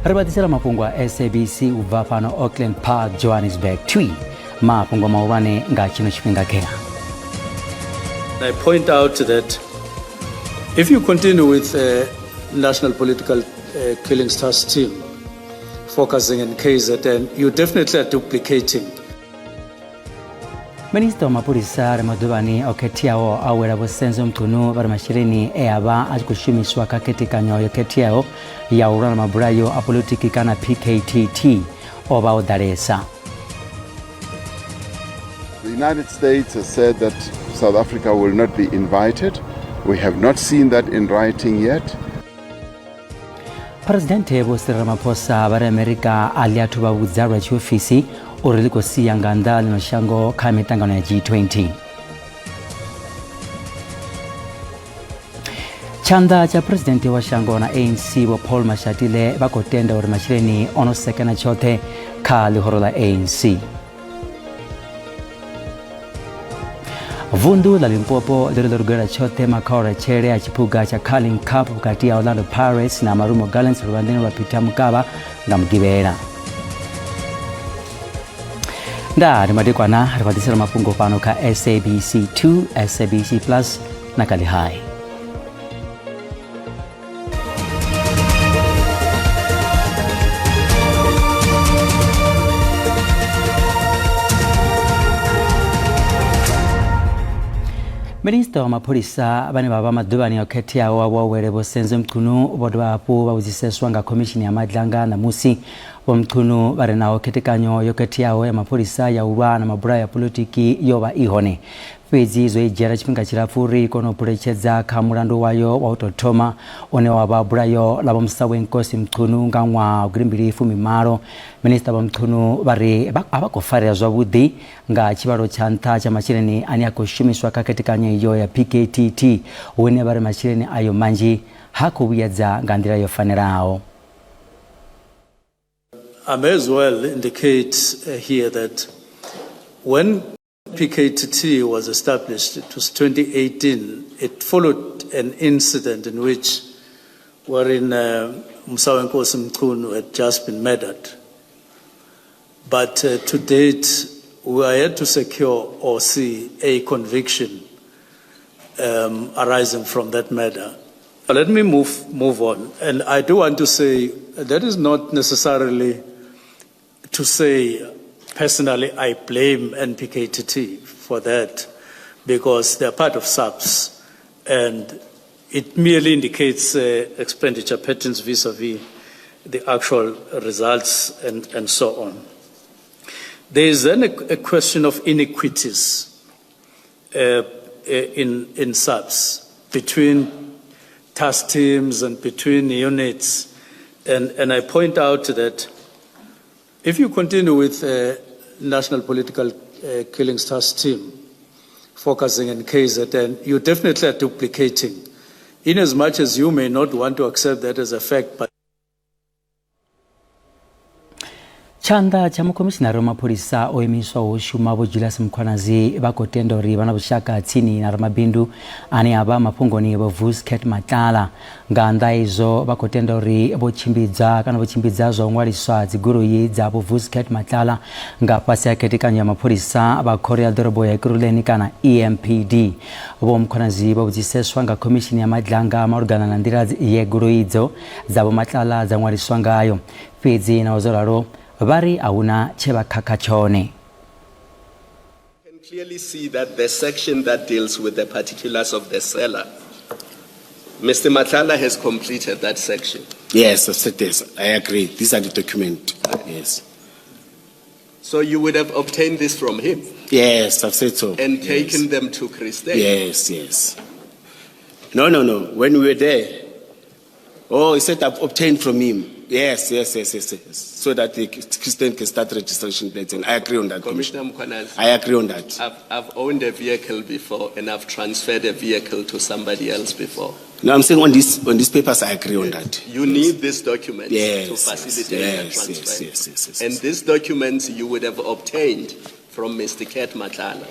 Ri vha ḓisela mafhungo a SABC u bva fhano Auckland Park, Johannesburg. Twi mafhungo mahulwane nga tshino tshifhinga khea. I point out that if you continue with National Political Killings Task Team focusing in KZN, you definitely are duplicating. Minisiṱa wa mapholisa a re maḓuvhani o khetheaho a wela Vho Senzo Mchunu vha ri masheleni e a vha a tshi khou shumiswa kha khethekanyo yo khetheaho ya u lwa na mabulayo a polotiki kana PKTT o vha o ḓalesa. The United States has said that South Africa will not be invited. We have not seen that in writing yet. Phresidennde Vho Cyril Ramaphosa vha ri Amerika a ḽi athu vha vhudza lwa tshiofisi uri ḽi khou sia nga nnḓa ḽino shango kha miṱangano ya G20. Tshanḓa tsha phresidennde wa shango na ANC Vho Paul Mashatile vha khou tenda uri masheleni o no sekena tshoṱhe kha ḽihoro ḽa ANC. Vunḓu ḽa Limpopo ḽi ri ḽo lugela tshoṱhe makhaulatshele a tshiphuga tsha Carling Cup vhukati ha Orlando Pirates na Marumo Gallants luvhanḓeni lwa Peter Mokaba nga Mugivhela. Ndaa ndi madekwana ri vha ḓisela mafhungo fhano kha SABC 2, SABC Plus na kha Lihai. Minisiṱa wa mapholisa vhane vha vha maḓuvhani o khetheaho a vhuawele Vho Senzo Mchunu vho dovha hafhu vha vhudziseswa nga khomishini ya Madlanga ṋamusi. Vho Mchunu vha re naho khethekanyo yo khetheaho ya mapholisa ya u lwa na mabulayo a poḽotiki yo vha i hone, fhedzi zwo i dzhiela tshifhinga tshilapfu uri i kone u buletshedza kha mulandu wayo wa u tou thoma une wa vha bulayo ḽa Vho Musawenkosi Mchunu nga ṅwaha wa gidimbili fumi malo. Minisiṱa Vho Mchunu vha ri a vha khou farea zwavhuḓi nga tshivhalo tsha nṱha tsha masheleni ane a khou shumiswa kha khethekanyo iyo ya PKTT, hune vha ri masheleni ayo manzhi ha khou vhuyedza nga nḓila yo fanelaho. I may as well indicate here that when PKTT was established, it was 2018, it followed an incident in which wherein Musawenkosi Mchunu had just been murdered. But to date, we are yet to secure or see a conviction arising from that murder. But let me move on. And I do want to say that is not necessarily to say personally I blame NPKTT for that, because they're part of SAPS, and it merely indicates expenditure patterns vis-a-vis the actual results and so on. There is then a question of inequities in SAPS between task teams and between units. And I point out that if you continue with National Political Killings Task Team focusing in KZN, you definitely are duplicating, in as much as you may not want to accept that as a fact. But Tshanḓa tsha mukhomishinari wa mapholisa o imiswaho u shuma Vho Julius Mkhwanazi vha khou tenda uri vha na vhushaka tsini na ramabindu ane a vha mafhungoni Vho Vusi Cat Matlala. Nga nnḓa izwo vha khou tenda uri vho tshimbidza kana vho tshimbidza zwa u ṅwaliswa dzigoloi dza Vho Vusi Cat Matlala nga fhasi ha khethekanyo ya mapholisa vha khoro ya ḓorobo ya Ekurhuleni kana EMPD. Vho Mkhwanazi vho vhudziseswa nga khomishini ya Madlanga malugana na nḓila ye goloi idzo dza Vho Matlala dza ṅwaliswa ngayo. Fhedzi naho zwo ralo vha ri a huna tshe vha khakha tshone. Can clearly see that the section that deals with the particulars of the seller, Mr. Matlala has completed that section. Yes, I've said this. I agree. These are the documents. Yes. So you would have obtained this from him? Yes, I've said so. And taken Yes. them to Christine? Yes, yes. No, no, no. When we were there, oh, he said I've obtained from him. Yes, yes, yes, yes, yes. So that the Christian can start registration plates. And I agree on that. Commissioner Mkhwanazi. I agree on that. I've owned a vehicle before and I've transferred a vehicle to somebody else before. No, I'm saying on these papers, I agree on that. You need these documents Yes, to yes, facilitate yes, the transfer. yes, yes, yes, yes, And yes. these documents you would have obtained from Mr. Cat Matlala.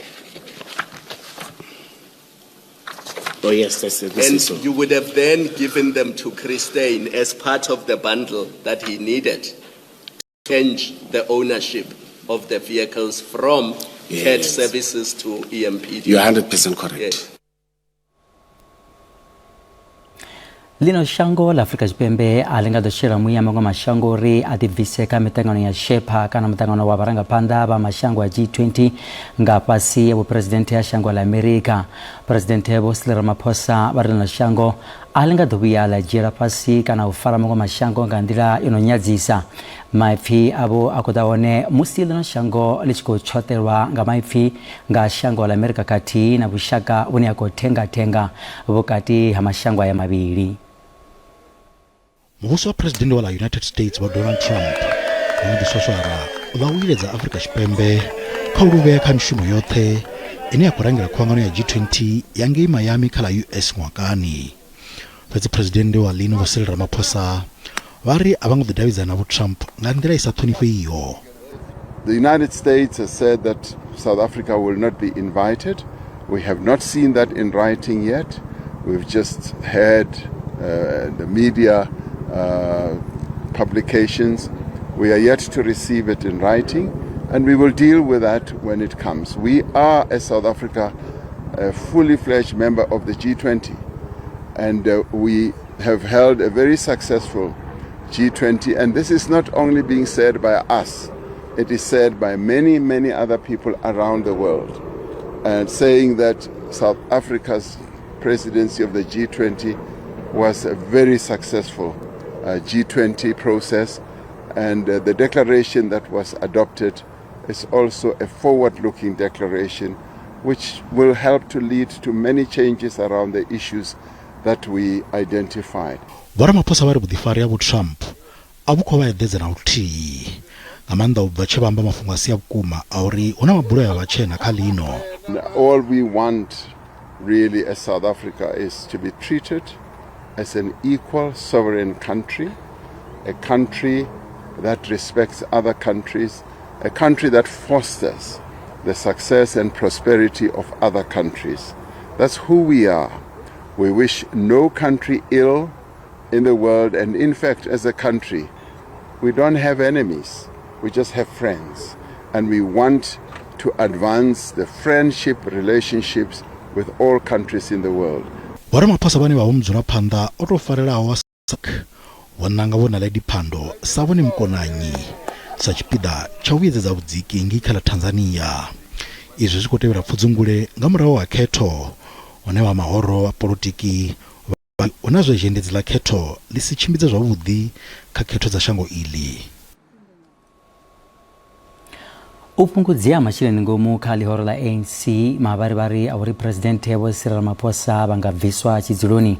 Oh, yes, that's it. And so. you would have then given them to Christine as part of the bundle that he needed to change the ownership of the vehicles from CAT Services to EMPD. You're 100% correct. Yes. Ḽino shango ḽa Afrika Tshipembe a ḽi nga ḓo shela muya maṅwe mashango uri a ḓibvise kha miṱangano ya Sherpa kana muṱangano wa vharangaphanḓa vha mashango a G20 nga fhasi ya vhuphuresidennde ha shango ḽa Amerika. Phuresidennde Vho Cyril Ramaphosa vha ri ḽino shango a ḽi nga ḓo vhuya ḽa dzhiela fhasi kana u fara maṅwe mashango nga nḓila yo no nyadzisa. Maipfi avho a khou ḓa hone musi ḽino shango ḽi tshi khou tshoṱelwa nga maipfi nga shango ḽa Amerika khathihi na vhushaka vhune ha khou thenga-thenga vhukati ha mashango aya mavhili. Muvhuso wa Phresidennde wa ḽa United States Vho Donald Trump vho no ḓi swaswara vha u iledza Afrika Tshipembe kha u lu vhea kha mishumo yoṱhe ine ya khou rangela khuvhangano ya G20 ya ngei Miami kha ḽa US ṅwakani. Fhedzi Phresidennde wa ḽino Vho Cyril Ramaphosa vha ri a vha ngo ḓo davhidzana na Vho Trump nga nḓila i sa ṱhonifheiho. The United States has said that South Africa will not be invited. We have not seen that in writing yet. We've just heard the media publications. We are yet to receive it in writing, and we will deal with that when it comes. We are, as South Africa, a fully fledged member of the G20, and we have held a very successful G20. And this is not only being said by us, it is said by many, many other people around the world, and saying that South Africa's presidency of the G20 was a very successful G20 process, and the declaration that was adopted is also a forward-looking declaration which will help to lead to many changes around the issues that we identified. Vho Ramaphosa vha ri vhuḓifari ha Vho Trump a vhu khou vha eḓedza na luthihi, nga maanḓa u bva tshe vha amba mafhungo a si a vhukuma a uri hu na mabulayo a vhatshena kha ḽino. All we want really as South Africa is to be treated as an equal sovereign country, a country that respects other countries, a country that fosters the success and prosperity of other countries. That's who we are. We wish no country ill in the world, and in fact, as a country, we don't have enemies, we just have friends. And we want to advance the friendship relationships with all countries in the world. Vho Ramaphosa vhane vha vho mudzulaphanḓa o tou farelaho wa SADC vho nanga Vho Naledi Pandor sa vhone mukonanyi sa tshipiḓa tsha u vhuyedzedza vhudziki ngei kha ḽa Tanzania. Izwi zwi khou tevhela pfudzungule nga murahu ha khetho hune vha mahoro a polotiki vha hu na zwe zhendedzi ḽa khetho ḽi si tshimbidze zwavhuḓi kha khetho dza shango iḽi. U fhungudzea masheleni ngomu kha ḽihoro ḽa ANC mavharivhari a uri Phresidennde Vho Cyril Ramaphosa vha nga bviswa tshidzuloni.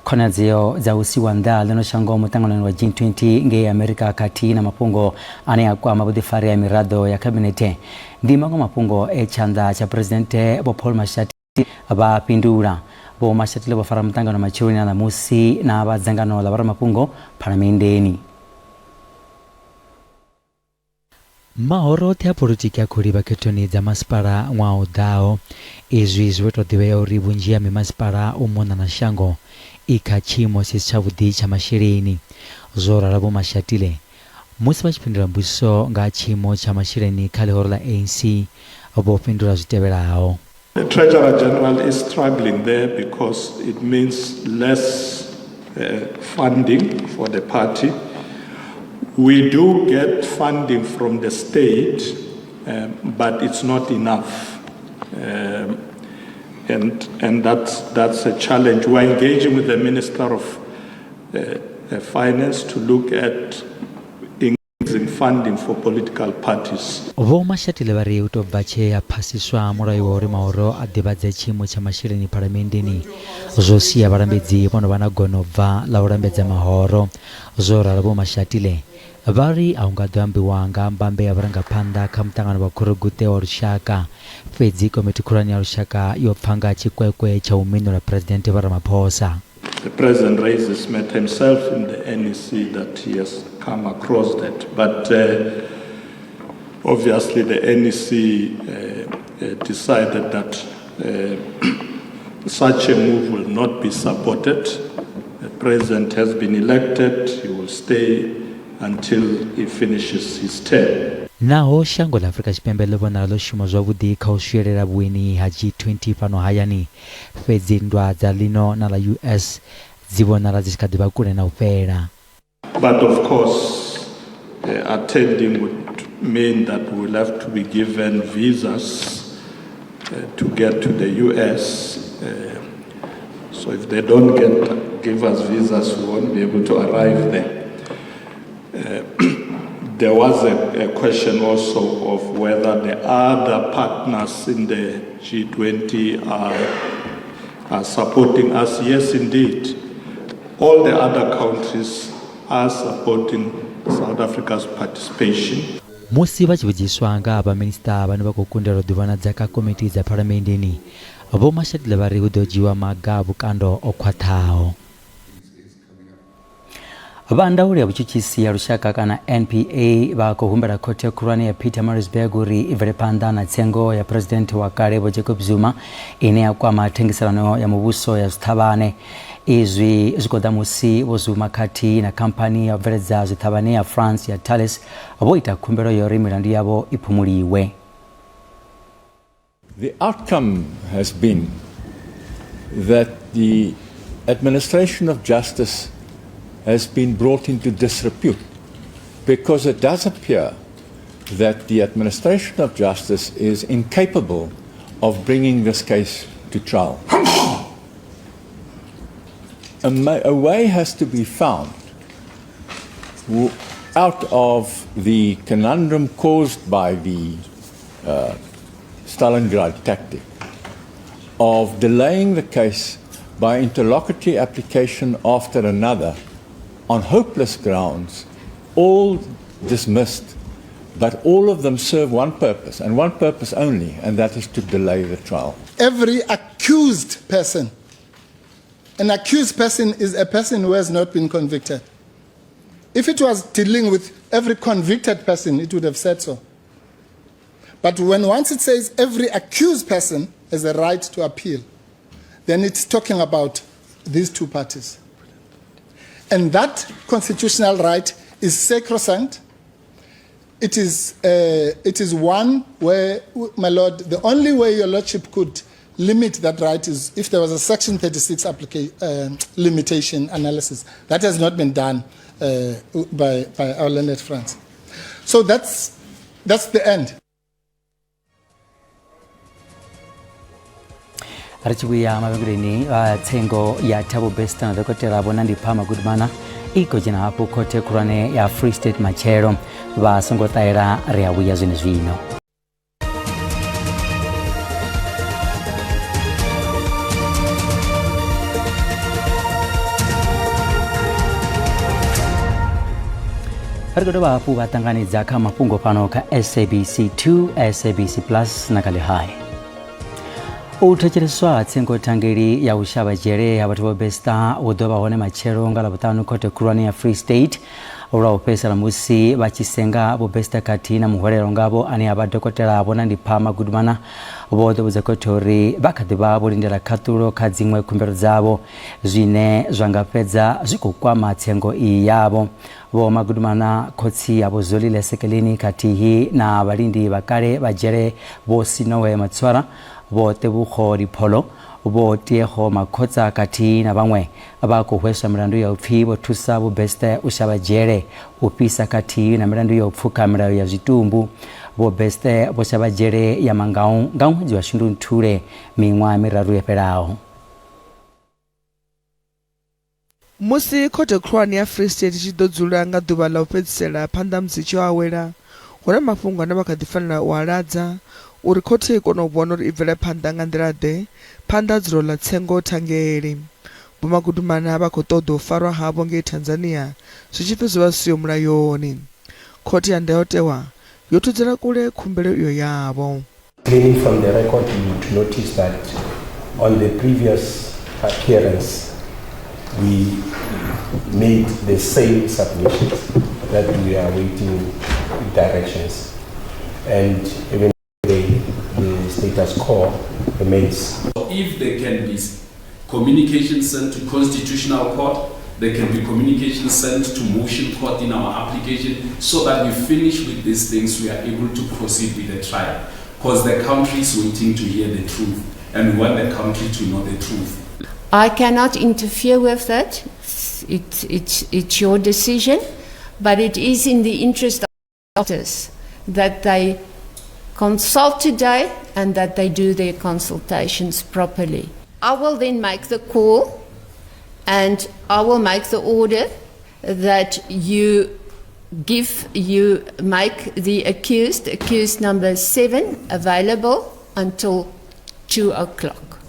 Khonadzeo dza u siwa nnḓa ḽino shango muṱanganoni wa G20 ngei Amerika khathihi na mafhungo ane a kwama vhuḓifari ha miraḓo ya khabinethe ndi maṅwe mafhungo e tshanḓa tsha Phresidennde Vho Paul Mashatile vha fhindula. Vho Mashatile vho fara muṱangano matsheloni a ṋamusi na vha dzangano ḽa vhoramafhungo Phalamenndeni. Mahoro oṱhe a polotiki a khou livha khethoni dza masipala ṅwaha u ḓaho. Izwi zwi vho tou ḓivhea uri vhunzhi ha mimasipala u mona na shango i kha tshiimo tshi si tshavhuḓi tsha masheleni. Zwo ralo Vho Mashatile musi vha tshi fhindula mbudziso nga ha tshiimo tsha masheleni kha ḽihoro ḽa ANC vho fhindula zwi tevhelaho. The Treasurer General is struggling there because it means less funding for the party. We do get funding from the state, but it's not enough. And that's a challenge. We're engaging with the Minister of Finance to look at increasing funding for political parties. Vho Mashatile vha ri u tou bva tshe ya phasiswa mulayo wa uri mahoro a ḓivhadze tshiimo tsha masheleni phalamenndeni zwo sia vhalambedzi vho no vha na gono bva ḽa u lambedza mahoro. Zwo ralo Vho Mashatile vha ri a hu nga ḓo ambiwa nga mbambe ya vhurangaphanḓa kha muṱangano wa khoroguṱe wa lushaka, fhedzi komiti khulwane ya lushaka yo pfa nga tshikwekwe tsha u minula Phresidennde Vho Ramaphosa. The president raised this matter himself in the NEC that he has come across that. But obviously the NEC decided that Such a move will not be supported. The president has been elected. He will stay until he finishes his term. Naho shango ḽa Afrika Tshipembe ḽo vhonala ḽo shuma zwavhuḓi kha u swielela vhueni ha G20 fhano hayani, fhedzi nndwa dza ḽino na ḽa US dzi vhonala dzi tshi kha ḓi vha kule na u fhela. But of course, attending would mean that we will have to be given visas to get to the US. So if they don't give us visas, we won't be able to arrive there. There was a question also of whether the other partners in the G20 are supporting us. Yes, indeed. All the other countries are supporting South Africa's participation. Musi vha tshi vhudziswa nga ha vhaminisiṱa vhane vha khou kundelwa u ḓivhonadza kha komiti dza phalamenndeni, Vho Mashatile vha ri hu ḓo dzhiiwa maga a vhukando o khwaṱhaho. Vha ndaulo ya vhutshutshisi ya lushaka kana NPA vha khou humbela khothe khulwane ya Pietermaritzburg uri i bvele phanḓa na tsengo ya phresidennde wa kale Vho Jacob Zuma ine ya kwama thengiselano ya muvhuso ya zwiṱhavhane. Izwi zwi khou ḓa musi Vho Zuma khathihi na khamphani ya u bveledza zwiṱhavhane ya France ya Thales vho ita khumbelo ya uri milandu yavho i phumuliwe. The outcome has been that the administration of justice has been brought into disrepute, because it does appear that the administration of justice is incapable of bringing this case to trial. A way has to be found out of the conundrum caused by the Stalingrad tactic of delaying the case by interlocutory application after another on hopeless grounds, all dismissed, but all of them serve one purpose, and one purpose only, and that is to delay the trial. Every accused person, an accused person is a person who has not been convicted. If it was dealing with every convicted person, it would have said so. But when once it says every accused person has a right to appeal, then it's talking about these two parties. And that constitutional right is sacrosanct. It is one where, my lord, the only way your lordship could limit that right is if there was a Section 36 limitation analysis. That has not been done by our learned friends. So that's the end. Ri tshi vhuya mavhengeleni tsengo ya Thabo Bester na dokotela Vho Nandipha Magudumana i khou dzhena hafhu khothe khulwane ya Free State matshelo. Vha songo ṱahela, ri a vhuya zwenezwino. Ri khou dovha hafhu vha ṱanganedza kha mafhungo fhano kha SABC 2, SABC Plus na kha Ḽihae. U thetsheleswa ha tsengo thangeli ya u shavha dzhele ya vhathu vho Bester hu ḓo vha hone matshelo nga Ḽavhuṱanu khothe khulwane ya Free State lwa u fhedzisela musi vha tshi senga Vho Bester khathihi na muhwelelwa ngavho ane a vha dokotela Vho Nandipha Magudumana. Vho ḓo vhudza khothe uri vha kha ḓi vha vho lindela khaṱulo kha dziṅwe khumbelo dzavho, zwine zwa nga fhedza zwi khou kwama tsengo iyi yavho. Vho Magudumana, khotsi a Vho Zolile Sekeleni khathihi na vhalindi vha kale vha dzhele Vho Sinoe Matshwara, Vho Tebogo Dipholo, Vho Tiego Makhotsa khathihi na vhaṅwe vha khou hweswa milandu ya u pfi vho thusa Vho Bester u shavha dzhele, u fhisa khathihi na milandu ya u pfuka milayo ya zwitumbu. Vho Bester vho shavha dzhele ya Mangaung nga ṅwedzi wa Shundunthule miṅwaha miraru yo fhelaho. Musi khothe khulwane ya Free State i tshi ḓo dzula nga ḓuvha ḽa u fhedzisela phanḓa ha musi i tshi yo awela, hu na mafhungo ane vha kha ḓi fanela u a ladza uri khothe i kone u vhona uri i bvele phanḓa nga nḓila-ḓe phanḓa ha dzulo ḽa tsengo thangeli. Vho Magudumana vha khou ṱoḓa u farwa havho ngei Tanzania zwi tshi pfi zwo vha zwi siho mulayoni. Khothe ya Ndayotewa yo thudzela kule khumbelo iyo yavho. Cleaning from the record, you would notice that on the previous appearance, we made the same submissions that we are waiting directions. And even today, the status quo remains. If there can be communication sent to Constitutional Court, there can be communication sent to motion court in our application so that we finish with these things, we are able to proceed with the trial. Because the country is waiting to hear the truth and we want the country to know the truth. I cannot interfere with that. It's, it's, it's your decision, but it is in the interest of doctors that they consult today and that they do their consultations properly. I will then make the call and I will make the order that you give you make the accused, accused number 7, available until 2 o'clock.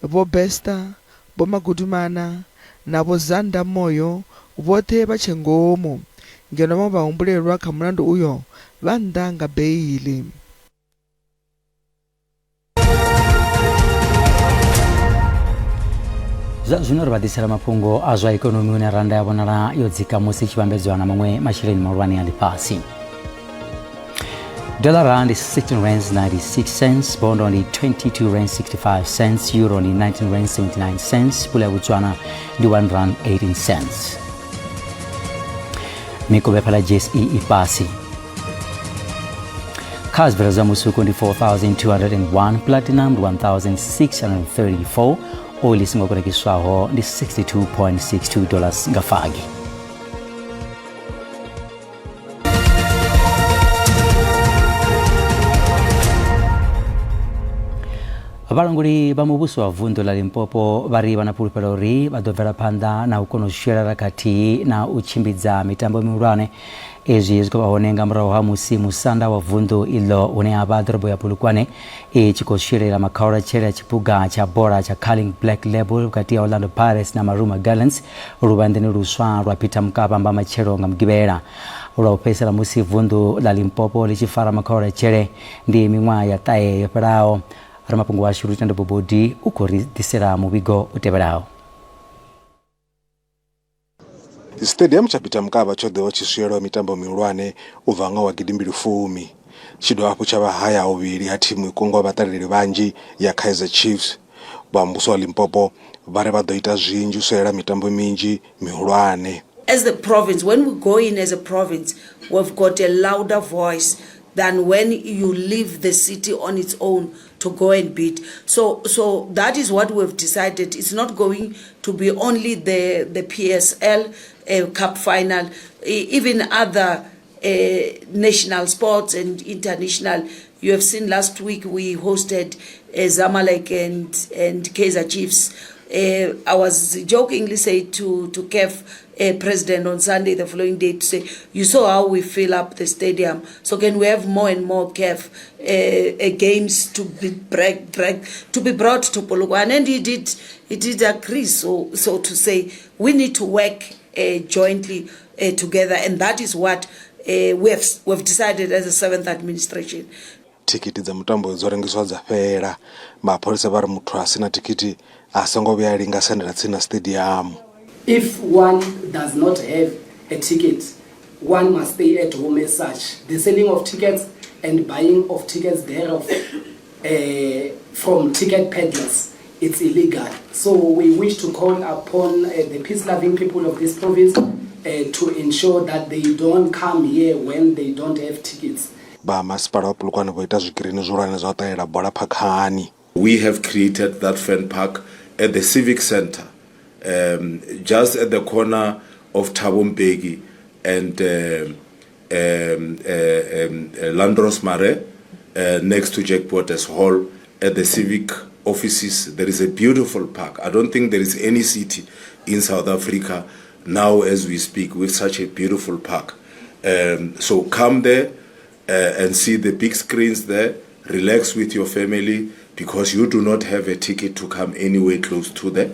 Vho Bester, Vho Magudumana na Vho Zanda Moyo vhoṱhe vha tshe ngomu, ngeno vhaṅwe vhahumbulelwa kha mulandu uyo vha nnḓa nga beiḽi. Zwa zwino ri vha ḓisela mafhungo a zwa ikonomi hune randa ya vhonala yo dzika musi i tshi vhambedzwa na maṅwe masheleni mahulwane a ḽifhasi. Dollar ndi 16 rands 96 cents, bondo ndi 22 rands 65 cents, euro ndi 19 rands 79 cents, pula ya Botswana ndi 1 rand 18 cents. Mikovhe fhala JSE i fhasi. Kha zwibveledzwa zwa musuku ndi 4201, platinum ndi 1634, oil i songo kurekiswaho ndi 62.62 dollars nga fagi. Vhalanguli vha muvhuso wa vunḓu ḽa Limpopo vha ri vha na fhulufhelo uri vha ḓo bvela phanḓa na u kona u swiela khathihi na u tshimbidza mitambo mihulwane. Izwi zwi khou vha hone nga murahu ha musi musanda wa vunḓu iḽo hune ha vha ḓorobo ya Polokwane i tshi khou swielela makhaulatshele a tshiphuga tsha bola tsha Carling Black Label vhukati ha Orlando Pirates na Marumo Gallants luvhanḓeni luswa lwa Peter Mokaba mba matshelo nga Mugivhela. Lwa u fhedzisela musi vunḓu ḽa Limpopo ḽi tshi fara makhaulatshele ndi miṅwaha ya ṱahe yo fhelaho. Ramafhungo washu Lutendo Bobodi u khou ri ḓisela muvhigo u tevhelaho. Stadium tsha Peter Mokaba tsho ḓiwa tshi swielwa mitambo mihulwane u bva nga wa gidimbili fumi. Tshi dovha hafhu tsha vha haya ha vhuvhili ha thimu i kungwaho vhaṱaleli vhanzhi ya Kaizer Chiefs. Vha muvhuso wa Limpopo vha ri vha ḓo ita zwinzhi u swiela mitambo minzhi mihulwane. As the province, when we go in as a province, we've got a louder voice than when you leave the city on its own to go and beat. So, so that is what we've decided. It's not going to be only the, the PSL uh, Cup final, even other uh, national sports and international. You have seen last week we hosted uh, Zamalek and, and Kaizer Chiefs. Uh, I was jokingly said to, to Kef, uh, president on Sunday, the following day, to say, you saw how we fill up the stadium. So can we have more and more CAF uh, games to be break, break, to be brought to Polokwane? And he did, he did agree. So, so to say, we need to work uh, jointly uh, together, and that is what uh, we have we've decided as a seventh administration. Thikhithi dza mutambo dzo rengiswa dza fhela. Mapholisa vha ri muthu a si na thikhithi a songo vhuya a linga sendela tsini na siṱediamu. If one does not have a ticket, one must stay at home as such. The selling of tickets and buying of tickets thereof uh, from ticket peddlers, it's illegal. So we wish to call upon uh, the peace-loving people of this province uh, to ensure that they don't come here when they don't have tickets. Vha masipala wa Polokwane vho ita zwikirini zwihulwane zwa u ṱalela bola phakhani. We have created that fan park at the Civic Centre, um, just at the corner of Thabo Mbeki and um, um, um, uh, Landros Mare, uh, next to Jack Porter's Hall, at the civic offices. There is a beautiful park. I don't think there is any city in South Africa now as we speak with such a beautiful park. Um, so come there uh, and see the big screens there. Relax with your family because you do not have a ticket to come anywhere close to the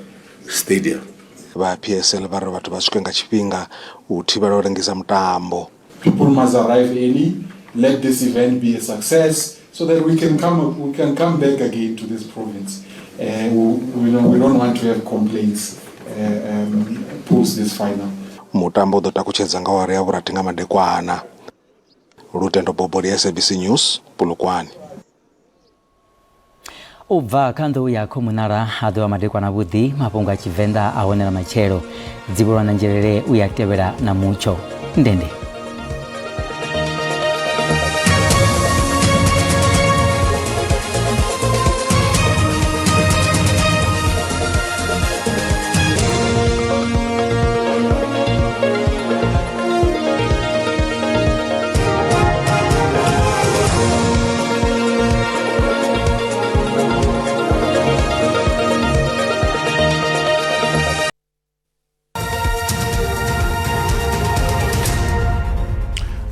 stadium. Vha PSL vha ri vhathu vha swike nga tshifhinga u thivhela u lengisa mutambo. People must arrive early. Let this event be a success so that we can come, we can come back again to this province. Uh, we, we, know, we don't want to have complaints uh, um, post this final. Mutambo u ḓo takutshedza nga awara ya vhurathi nga madekwana. Lutendo Boboli, SABC News, Polokwane. U bva kha nḓou ya khomunala a ḓovha madekwana avhuḓi mafhungo a Tshivenḓa a hone na matshelo dzivhulwa na nzhelele u ya tevhela na mutsho ndende.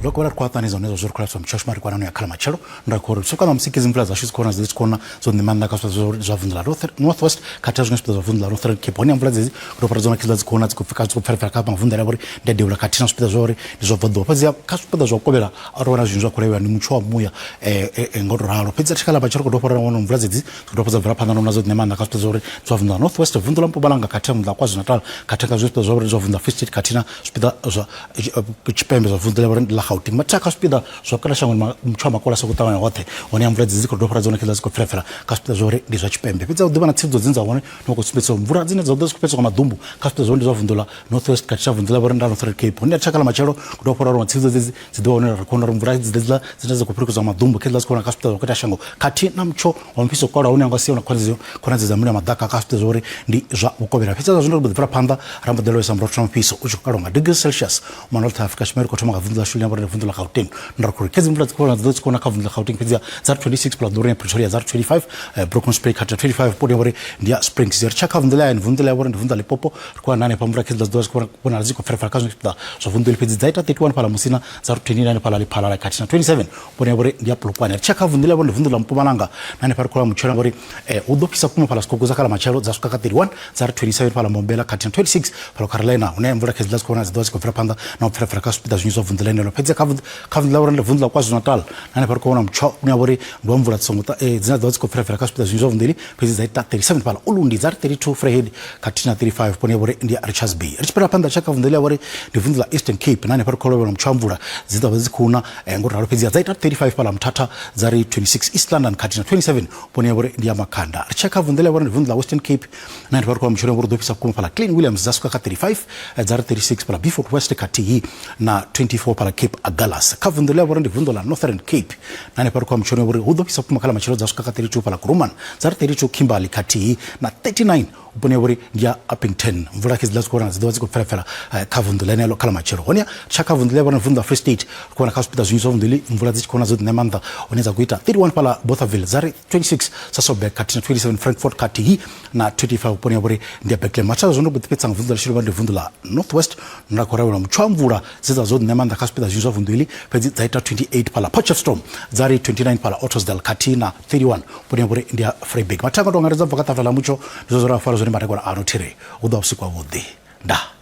Loko vha ri khou aṱanisa hone zwo ri khou lapfisa mutsho shuma ri kwanano ya khala matshelo nda khou ri soka ṋamusi kezi mvula dzashu dzi khou dzi tshi khou na dzo ṋima nnḓa kha zwipiḓa zwa vunḓu ḽa North West khathihi zwiṅwe zwipiḓa zwa vunḓu ḽa Northern Cape. Hone mvula dzedzi ro fara dzona khezila dzi khou na dzi khou pfika dzi khou pfelepfela kha mavunḓu ane a vha uri ndi a devhula khathihi na zwipiḓa zwa uri ndi zwa bvaḓuvha. Fhedzi kha zwipiḓa zwa vhukovhela a ri wana zwinzhi zwa khou lavhelelwa ndi mutsho wa muya ngo to ralo. Fhedzi kha ḽa matshelo ri khou dovha ra wana mvula dzedzi dzi khou dovha dza bvela phanḓa na dzo ṋea maanḓa kha zwipiḓa zwa uri zwa vunḓu ḽa North West, vunḓu ḽa Mpumalanga khathihi na vunḓu ḽa KwaZulu-Natal khathihi nga zwipiḓa zwa uri zwa vunḓu ḽa Free State khathihi na zwipiḓa zwa tshipembe zwa vunḓu ḽa ḽa Gauteng. Mathina kha zwipiḓa zwa vhukati ha shangoni mutsho wa makole a sokou ṱavhanya hoṱhe hone mvula dzedzi dzi khou dovha dzone khezila dzi khou pfelapfela kha zwipiḓa zwa uri ndi zwa tshipembe. Fhedzi hu ḓivha na tsivhudzo dzine dza hone ndi khou sumbedzisa uri mvula dzine dza ḓo dzi khou fhedzwa nga maḓumbu kha zwipiḓa zwa ndi zwa vunḓu ḽa North West khathihi na vunḓu ḽa vhori ndi ḽa Northern Cape. Hone tshaka ḽa matshelo ku dovha fhora tsivhudzo dzedzi dzi ḓo hone ri khou vhona uri mvula dzi dzedzi dzine dza khou fhirikedzwa nga maḓumbu khezila dzi khou vhona kha zwipiḓa zwa vhukati ha shango khathihi na mutsho wa mufhiso kalulaho une wa nga sia na khonadzeo dza mililo ya maḓaka kha zwipiḓa zwa uri ndi zwa vhukovhela. Fhedzi zwa zwino ri mbo ḓi bvela phanḓa ra mbo ḓi lavhelesa murotho wa mufhiso u tshi khou kalwa nga degrees Celsius mona North Africa Tshipembe ri khou thoma nga vunḓu ḽashu ḽine vhori ndi vunḓu ḽa Gauteng nda ri khou ri khedzi mvula dzi khou dzi tshi khou na kha vunḓu ḽa Gauteng fhedzi dza ri 26 pula ḓuruni ya Pretoria dza ri 25 Broken Spray khathihi 25 podi ya vhori ndi ya Springs ri tsha kha vunḓu ḽa hayani vunḓu ḽa vhori ndi vunḓu ḽa Limpopo ri khou wana hanefha mvula khedzi dza ḓuvha dzi khou vhonala dzi khou pfelapfela kha zwiṅwe zwipiḓa zwa vunḓu fhedzi dza ita 31 fhaḽa Musina dza ri 29 fhaḽa Lephalale khathihi na 27 podi ya vhori ndi ya Polokwane ri tsha kha vunḓu ḽa vhori ndi vunḓu ḽa Mpumalanga na hanefha ri khou wana mutshelo ngori hu ḓo fhisa vhukuma fhaḽa Sikhokho dza kha ḽa matshelo dza swika kha 31 dza ri 27 fhaḽa Mbombela khathihi na 26 fhaḽa Carolina hune mvula khedzi dzi khou vhonala dzi ḓovha dzi khou bvela phanḓa na u pfelapfela kha zwipiḓa zwinzhi zwa vunḓu ḽenelo fhedzi kha vunḓu ḽa vhori vunḓu ḽa KwaZulu-Natal na hanefha ri khou vhona mutsho une wa vha uri ndi wa mvula dzi songo dzine dza ḓovha dzi khou pfelapfela kha zwipiḓa zwinzhi zwa vunḓu ili fhedzi dza ita 37 fhaḽa Ulundi dza ri 32 Vryheid khathihi na 35 vhuponi ha vhori ndi ya Richards Bay ri tshi fhira phanḓa tsha kha vunḓu ḽa vhori ndi vunḓu ḽa Eastern Cape na hanefha ri khou lovhelwa mutsho wa mvula dzi ḓovha dzi khou na ngo ralo fhedzi dza ita 35 fhaḽa Mthatha dza ri 26 East London khathihi na 27 vhuponi ha vhori ndi ya Makhanda ri tshekha vunḓu ḽa vhori ndi vunḓu ḽa Western Cape na hanefha ri khou amba mutshelo uri ḓo fhisa vhukuma fhaḽa Klein Williams dza swika kha 35 dza ri 36 fhaḽa Beaufort West khathihi na 24 fhaḽa Cape Agulhas kha vunḓu ḽa vhori ndi vunḓu ḽa Northern Cape na hanefha ri khou amba mutshelo uri hu ḓo fhisa vhukuma kha ḽa matshelo dza swika kha 32 fhaḽa Kuruman dza ri 32 Kimberley khathihi na 39 vhuponi ha vhori ndi ya Upington mvula khe dziḽa dzi khou vhona dzi ḓovha dzi khou pfelapfela kha vunḓu ḽeneḽo kha ḽa matshelo hone tsha kha vunḓu ḽa vhona vunḓu ḽa Free State ri khou vhona kha zwipiḓa zwinzhi zwa vunḓu iḽi mvula dzi tshi khou vhona dzo ḓi ṋea maanḓa hone dza khou ita 31 fhaḽa Bothaville dza ri 26 Sasolburg khathihi na 27 Frankfort khathihi na 25 vhuponi ha vhori ndi ya Bethlehem mathada zwo no ḓi fhedza nga vunḓu ḽa Shiluvha ndi vunḓu ḽa North West nda khou rabela mutsho wa mvula dze dza dzo ṋea maanḓa kha zwipiḓa zwinzhi zwa vunḓu iḽi fhedzi dza ita 28 fhaḽa Potchefstroom dza ri 29 fhaḽa Ottosdal khathihi na 31 vhuponi ha vhori ndi ya Vryburg mathada nga tou angaredza bva kha ṱafula ḽa mutsho ndi zwo zwo ra fara zwone madekwana ano thiri hu ḓo vha vhusiku havhuḓi ndaa.